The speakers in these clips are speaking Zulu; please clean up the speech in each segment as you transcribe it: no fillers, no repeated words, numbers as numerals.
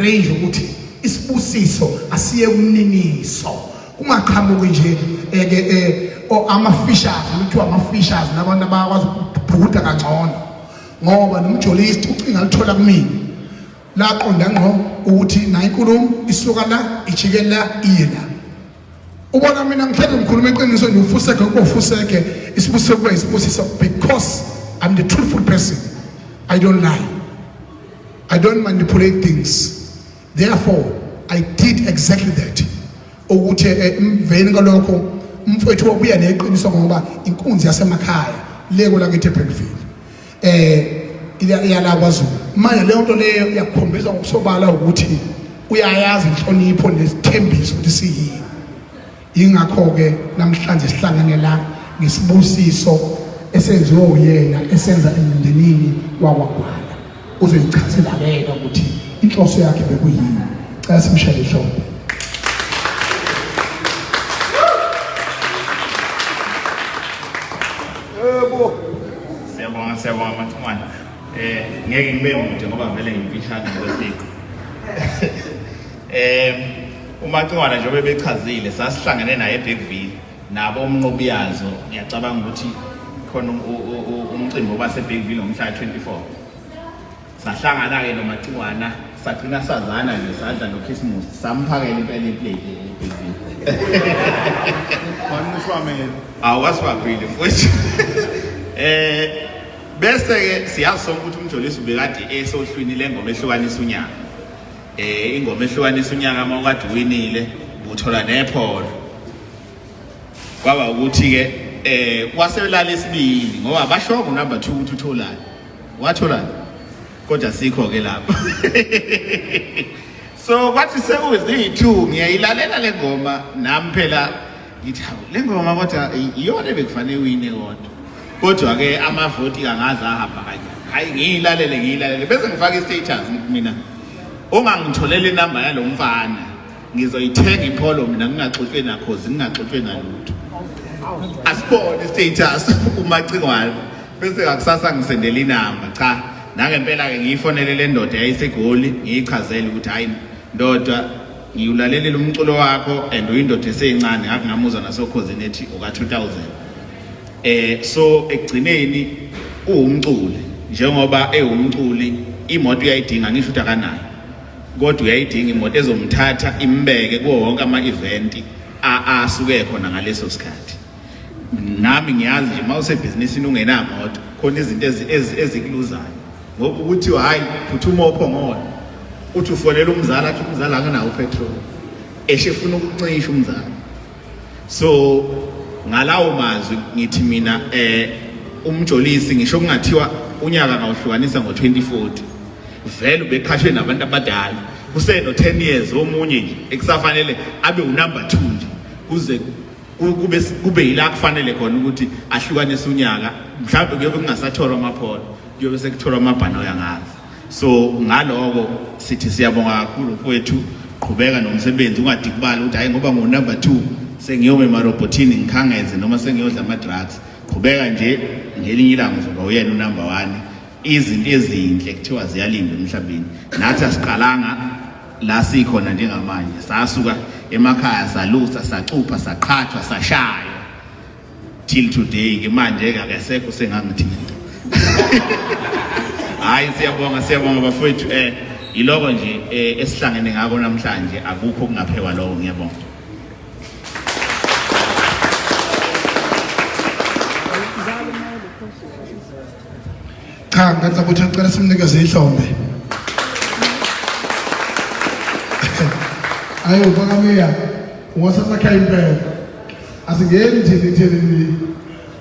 arrange ukuthi isibusiso asiye kumniniso kungaqhamuki nje eke eh, ama-fishers kuthiwa ama-fishers nabantu abakwazi ukubhukuda kangcono ngoba nomjolist ucinga lithola kumina laqonda ngqo ukuthi nayo inkulumo isuka la ijike la iye la. Ubona mina ngihlezi ngikhuluma iqiniso nje ufuseke ufuseke isibusiso kube isibusiso because I'm the truthful person. I don't lie. I don't manipulate things. Therefore, I did exactly that. Ukuthi eh, emveni kwalokho umfowethu wabuya neqiniso ngoba inkunzi yasemakhaya leko lakithi eBergville. Eh iyala kwaZulu. Manje leyo nto leyo iyakukhombisa ngokusobala ukuthi uyayazi inhlonipho nesithembiso ukuthi siyini. Ingakho-ke namhlanje sihlangene la ngesibusiso esenziwe uyena esenza emndenini wakwaGwala. Uzoyichazela yena ukuthi inhloso yakhe bekuyini. Cela simshayele ihlombe. Yebo. Siyabonga siyabonga Mathumane. Eh ngeke ngibe mude ngoba vele ngimfishane ngokwesiqu. Eh uMacingwana njengoba bechazile sasihlangene naye eBergville nabo umnqobiyazo ngiyacabanga ukuthi khona umcimbi oba seBergville ngomhla ka-24 sahlangana-ke noMacingwana sagcina sazana nje sadla nokhisimusi samphakela impela iplate eBergville. Awasibambile futhi. Eh bese ke siyazi sonke ukuthi uMjolisi ubekade esohlwini lengoma ehlukanisa unyaka. Eh ingoma ehlukanisa unyaka uma ukade uwinile ubuthola nepholo. Kwaba ukuthi ke eh waselala esibili ngoba bashongo number 2 ukuthi utholani. Watholani? Kodwa sikho ke lapho. So kwathi sekuziyi-2 ngiyayilalela le ngoma nami phela ngithi hawu le ngoma kodwa iyona ebekufanele wine kodwa. Kodwa ke amavoti angaze ahamba kanjani. Hayi ngiyilalele ngiyilalele bese ngifaka i-status ngithi mina ongangitholela inamba yalo mfana ngizoyithenga ipholo mina ngingaxutshwe nakhozi ngingaxutshwe nalutho. Asibone i-status umacingwane bese ngakusasa ngisendela inamba cha nangempela ke ngiyifonele le ndoda yayiseGoli ngiyichazele ukuthi hayi ndoda ngiwulalelile umculo wakho and uyindoda eseyincane ngakho ngamuzwa nasokhozini ethi uka 2000 eh so ekugcineni uwumculi njengoba ewumculi imoto uyayidinga ngisho ukuthi akanayo kodwa uyayidinga imoto ezomthatha imbeke kuwo wonke ama-event asuke khona ngaleso sikhathi nami ngiyazi nje uma usebhizinisini ungenamoto khona izinto ezikuluzayo ngoba ukuthi hhayi phuthuma ophongolo uthi ufonela umzali athi umzali akanawo upetrol eshe efuna ukuncisha umzali so ngalawo mazwi ngithi mina eh umjolisi ngisho kungathiwa unyaka ngawuhlukanisa ngo-2040 vele ubeqhashwe nabantu abadala kuseno 10 years omunye nje ekusafanele abe unumber 2 nje kuze kube kube yila kufanele khona ukuthi ahlukanise unyaka mhlawumbe kuyobe kungasatholwa amapholo kuyobe sekutholwa amabhanoyi angazi so ngaloko sithi siyabonga kakhulu mfowethu qhubeka nomsebenzi ungadikubali ukuthi hayi ngoba ngu-number 2 sengiyobe emarobhothini ngikhangeze noma sengiyodla ama-drugs qhubeka nje ngelinye ilanga uzoba uyena unumber 1 izinto ezinhle kuthiwa ziyalindwa emhlabeni nathi asiqalanga la sikhona njengamanje sasuka emakhaya salusa sacupha saqhathwa sashaywa till today ke manje ke akasekho sengangithinta hayi siyabonga siyabonga bafowethu eh yiloko nje eh, esihlangene ngako namhlanje akukho okungaphewa lokho ngiyabonga Cha ngathi ukuthi ngicela simnikeze ihlombe. Ayo bakameya ungasasakha impela. Asingeni thina ekutheni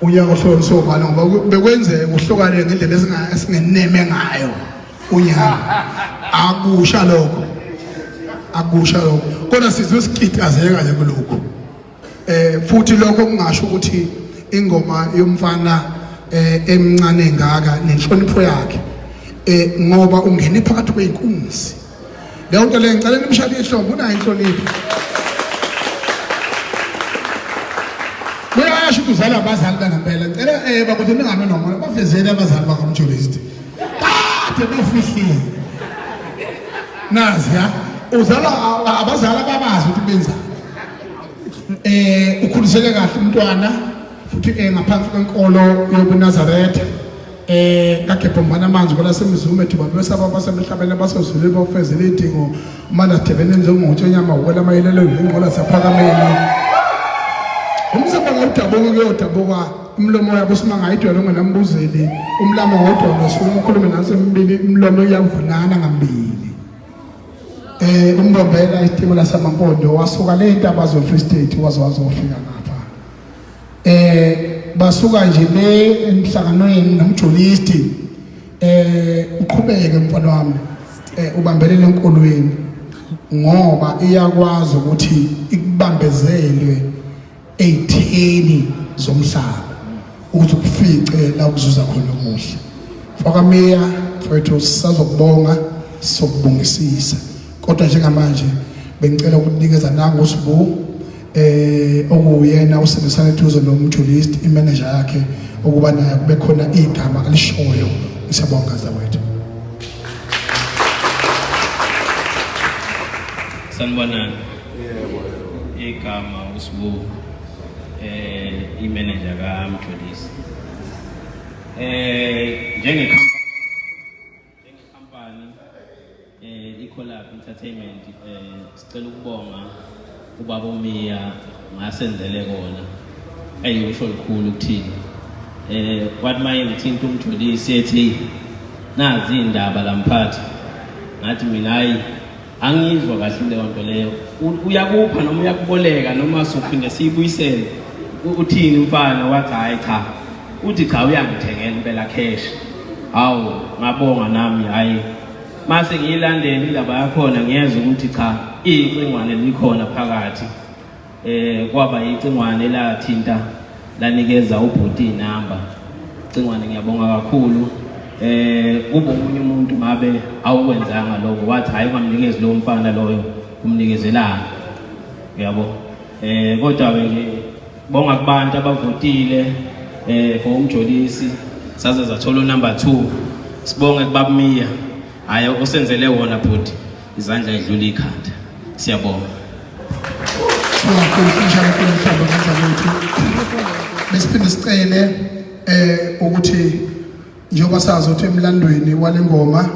unyaka ohlukaniswe ubani ngoba bekwenzeka uhlukane ngendlela esingeneme ngayo unyaka. Akusha lokho. Akusha lokho. Kodwa sizwe sikitazeka nje kulokhu. Eh futhi lokho kungasho ukuthi ingoma yomfana eh emncane ngaka nenhlonipho yakhe eh ngoba ungene phakathi kweinkunzi. Leyo nto leyo ngicela nimshale ihlombe unayo inhlonipho. Kuyasho ukuthi uzalwa abazali bangempela. Ngicela eh bakuthi ningabe nomona bavezele abazali bakamjolist. Kade bafihliwe. Nazi ya uzalwa abazali ababazi ukuthi benzani. Ukhuliseke kahle umntwana futhi ngaphansi kwenkolo yobuNazaretha. Kagebhombana amanzi kwelasemzume thuba besaba basemhlabeni abasezulwini bafezele idingo umaladebene njengotshe nyama wela mayelelo ingqola zaphakameni. Umzimba ngawudabuka kuyodabuka umlomo yabo simanga idwele ungenambuzeli umlamo wodwa nosuke ukhulume nasemibili umlomo uyavunana ngambili. Umbombela isitimela samampondo wasuka le ntaba zo Free State waze wazofika ngapha. Basuka nje le emhlanganweni nomjolisti uqhubeke mfana wami ubambelele enkolweni ngoba iyakwazi ukuthi ikubambezelwe ey'theni zomhlaba ukuthi kufice la ukuzuza khona okuhle. Mfakameya mfowethu, sisazokubonga, sokubongisisa, kodwa njengamanje bengicela ukunikeza nangu uSibu okuwuyena usebenzisana eduze nomjulist imanager yakhe ukuba naye kube khona igama alishoyo. Siyabonga zawethu. Sanibonani. Yebo. Igama uSibu, imanager kaMjolisi. Njenge company iCollab Entertainment, sicela ukubonga ubaba uMiya ngasenzele kona. Eyusho likhulu kuthini. Kwathi maye ngithinta uMjolisi ethi nazi indaba lamphathi. Ngathi mina hayi, angizwa kahle leyo nto leyo. Uyakupha noma uyakuboleka noma sophinde siyibuyisele? Uthini mfana? Wathi hayi cha, uthi cha, uyangithengela impela cash. Hawu, ngabonga nami. Hayi, mase ngiyilandela indaba yakhona, ngiyezwa ukuthi cha, icingwane likhona phakathi. Kwaba icingwane lathinta lanikeza ubhuti inamba. Cingwane, ngiyabonga kakhulu. Kube omunye umuntu ngabe awukwenzanga lokho, wathi hayi, ungamnikezi lowo mfana loyo, umnikezelana uyabo. Kodwa ke nje bonga kubantu abavotile for uMjolisi, saze zathola unumber 2. Sibonge kubaba Miya, hayi osenzele wona bhuti, izandla idlula ikhanda. Siyabonga. Sibonga kakhulu mhlaba mhlaba ngazakwethu. Besiphinde sicele ukuthi njengoba sazi ukuthi emlandweni walengoma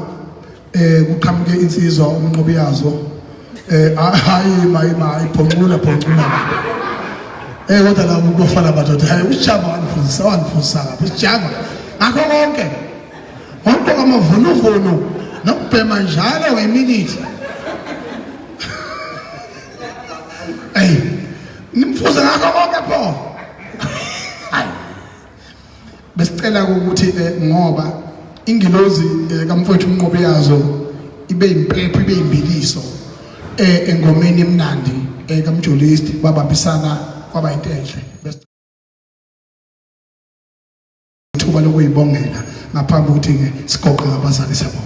kuqhamuke insizwa umnqobi yazo, hayi mayi mayi phonqula phonqula, kodwa la kubafana madoda, hayi uSjava wanifundisa, wanifundisa lapho uSjava ngakho konke konke kwamavunuvunu nokubhema njalo ngeminithi. Ey, nimfuze ngakho konke pho. Hayi, besicela ukuthi ngoba ingilozi kamfowethu umnqobi yazo ibe impepho, ibe imbiliso engomeni emnandi kaMjolisti, babambisana kwaba into enhle. Ithuba lokuyibongela ngaphambi kokuthi ke sigoqe ngabazali. Siyabonga.